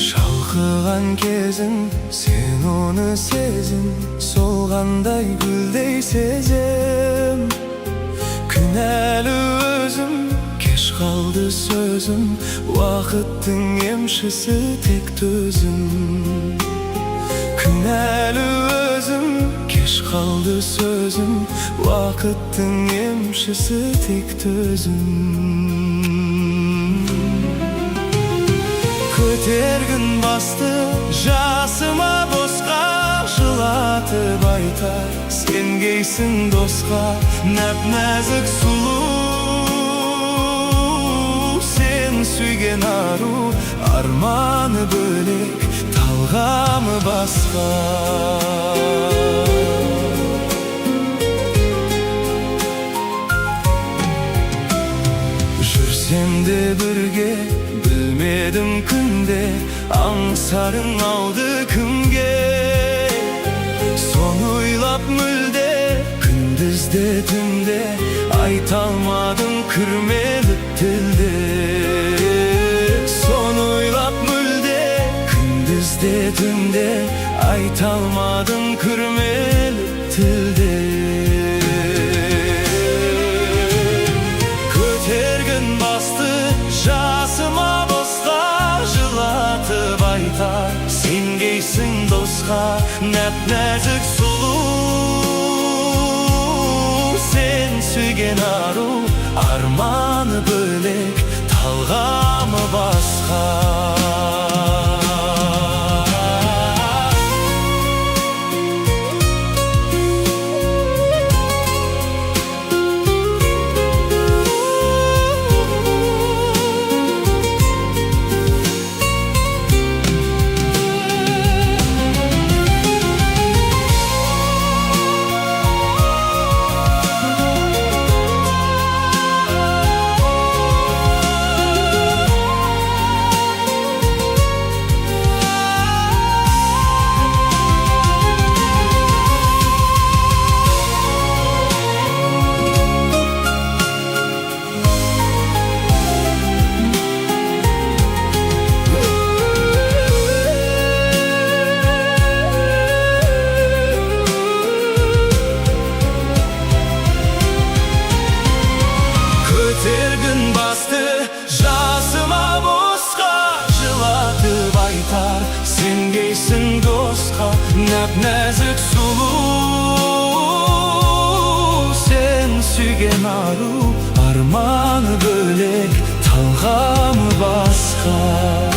Шалқыған кезің, сен оны сезін. Солғандай гүлдей сезем. Кінәлі өзім, кеш қалды сөзім. Уақыттың емшісі тек төзім. Кінәлі өзім, кеш қалды сөзім. Уақыттың емшісі тек төзім. Көтергін басты жасыма босқа. Жылатып айтар сенгейсің досқа. Нәп нәзік сұлу, сен сүйген ару. Арманы бөлек, талғамы басқа. Жүрсем де бірге, білмедім күнде аңсарың ауды кімге. Соны ойлап мүлде күндіз де түнде айта алмадым күрмеліп тілде. Соны ойлап мүлде күндіз де түнде айта алмадым күрмеліп тілде. Көтергін басты жасыма босқа. Жылатып айтар сенгейсің досқа. Нәп нәзік сұлу, сен сүйген ару. Арманы бөлек, талғамы басқа. Көтергін басты жасыма босқа. Жылатып айтар сенгейсің досқа. Нәп нәзік сұлу, сен сүйген ару. Арманы бөлек, талғамы басқа.